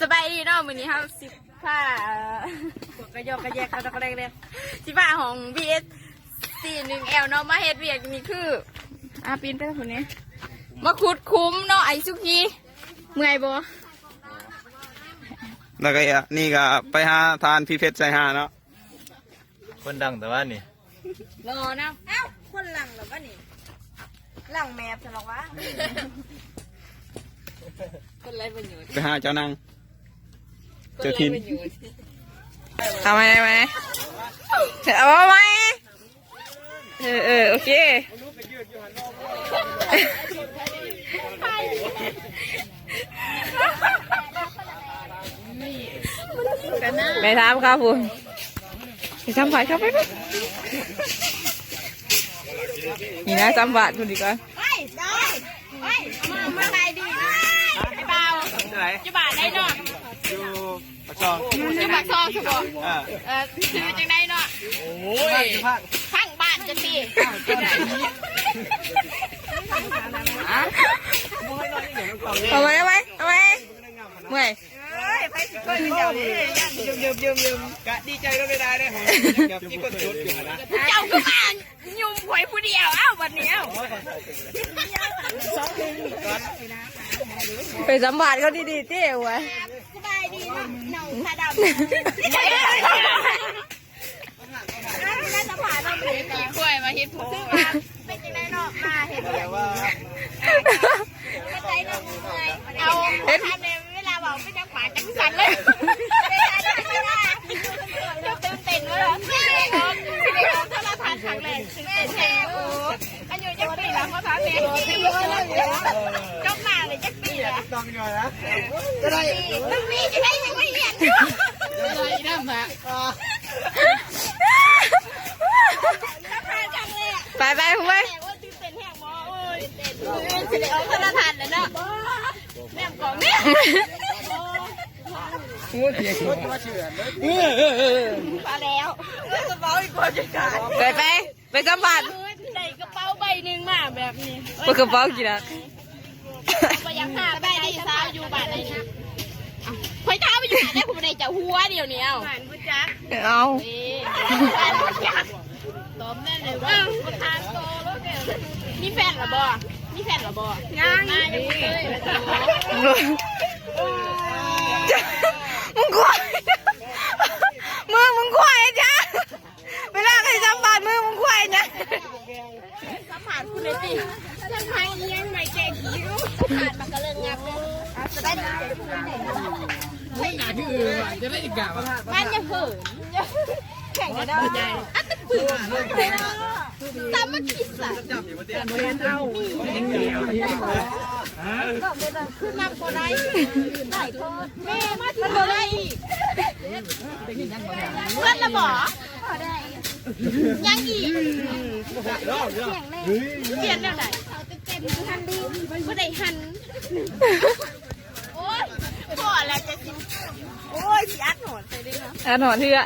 ສະບາຍດີເນາະ ມື້ນີ້ເຮົາຊິພາ ກະຢອກກະແຍກ ກະດອກກະແດກ ຊິພາຫ້ອງ ບີເອັສ ສີ່ໜຶ່ງແອວເນາະ ມາເຮັດວຽກ. ນີ້ຄື ອາ ປີນໄປທາງພຸ້ນນີ້ ມາຂຸດຂຸມເນາະ ໄອ້ສຸກີ ເມື່ອຍບໍ່? ແລ້ວກະນີ້ກະໄປຫາທ່ານພີ່ເພັດໄຊຫາເນາະ. ຄົນດັງແຕ່ວ່ານີ້ ຫຼໍ່ນຳ. ອ້າວ ຄົນຫຼັງແລ້ວວະນີ້ ຫຼັງແມບຊັ້ນດອກວະ ຄົນໄຮ້ປະໂຫຍດ ໄປຫາເຈົ້ານາງ ເຈົ້າຖິ່ນ. ເອົາໃໝ່ ເອົາໃໝ່ ເອົາໃໝ່ ເອີ ເອີ ໂອເຄ. ໄປຖາມເຂົາພຸ້ນ ໄປສຳພາດເຂົາໄປ ໄປ ນີ້ນະ ສຳພາດພຸ້ນດີກວ່າ. ໄປ ໄປ ໄປ ສະບາຍດີ ໄອ້ບ່າວ ຢູ່ບ້ານໃດເນາະ? ຢູ່ ປາກຊ່ອງ ຢູ່ປາກຊ່ອງ ສະບໍ? ເອີ ເອີ ຊື່ຈັ່ງໃດເນາະ? ໂອ້ຍ ທາງບ້ານຈັ່ງຊີ້ ເອົາໄວ້ ເອົາໄວ້ ເອົາໄວ້ ເມື່ອຍ ເອີຍ ໃຜຊິເຄີຍເຈົ້ານີ້ ຍືມໆໆ ກະດີໃຈນຳໄດ້ເດ້ ແບບມີຄົນຈົດຢູ່ຫັ້ນນະ ເຈົ້າຄືມາ ຫຍຸ້ມຂ້ອຍຜູ້ດຽວ ເອົ້າ ບັດນີ້ ເອົ້າ ໄປສຳພາດເຂົາດີໆຕິ ໂອ້ຍ ສະບາຍດີເນາະ ນ້ອງຂາດຳ ໄດ້ສຳພາດເນາະ ຂີ້ຂ້ວຍມາເຮັດໂພ ເປັນຈັ່ງໃດເນາະ ມາເຮັດວຽກ ເຮັດໃດເນາະ ເມື່ອຍ ເອົາ ເຮັດ ເວລາເວົ້າເປັນຫຍັງປາກຈັ່ງສັ່ນເລີຍ ເຈົ້າຕື່ນເຕັ້ນບໍ່ລະ ໄດ້ອອກ ໄດ້ອອກໂທລະທັດຄັ້ງແລກ ຕື່ນເຕັ້ນແຮງ ໂອ້ ອາຍຸຈັກປີລະ ຂໍຖາມແດ່ ຈົບມາໄດ້ຈັກປີລະ ຕ້ອງຢູ່ນະ ຈະໄດ້ ມັນມີຈະໄດ້ຍັງມາຮຽນຢູ່ ໄດ້ນຳນະ ສຳພາດຄັ້ງແລກ ໄປໆ ໂອ້ຍ ຕື່ນເຕັ້ນແຮງ ມື້ອື່ນຊິໄດ້ອອກໂທລະທັດແລ້ວເນາະ ແນມກ້ອງແນ່ ໂອ້ຍ ເສຍ ເອີ ເອີ ເອີ ມາແລ້ວ ໄປ ໄປ ໄປສຳພາດ ໄດ້ກະເປົາໃບໜຶ່ງມາແບບນີ້ ເປີດກະເປົາກິນອະ ບໍ່ຢາກຫາ ສະບາຍດີສາວ ຢູ່ບ້ານໃດນີ້? ຂ້ອຍຖາມວ່າຢູ່ບ້ານໃດ ຂ້ອຍບໍ່ໄດ້ເຈົ້າຫົວດຽວນີ້ ເອົ້າ ບ້ານບໍ່ຈັກ ເອົ້າ ເອີ ບ້ານບໍ່ຈັກ ຕອບແນ່ເລີຍ ເອີ ຖາມຕໍ່ໂລດແມ່ ມີແຟນລະບໍ່? ມີແຟນລະບໍ່? ຍັງ ມາຍັງບໍ່ເຄີຍ ມຶງຄວາຍ ມືມຶງຄວາຍຈ້າ ເວລາໃຫ້ສຳພາດມືມຶງຄວາຍຫຍັງ? ສຳພາດຜູ້ໃດຕິ? ສຳພາດອີ່ຫຍັງ ໄມ້ແກ້ຂີ້ ສຳພາດມັນກະເລີງງັບເລີຍ ສະບາຍດີ ໂອ້ຍ ໜ້າຄືອືວ່າ ຈະໄດ້ກະວ່າ ມັນຢ່າເຫີນ ແຂງກະດອກ ອັດຕະປື ສາມັກຄີສັດ ຄືນັບບໍ່ໄດ້ ໄດ້ໂພດ ແມ່ມາ ມັນບໍ່ໄດ້ອີກ ເບິດລະບໍ່? ຍັງອີກ ປ່ຽນແນວໃດ? ບໍ່ໄດ້ຫັ້ນ ໂອ້ຍ ພໍແລ້ວຈະຊິ ໂອ້ຍ ຊິອັດຫອດໃສ່ເດ້ເນາະ ອັດຫອດເທື່ອ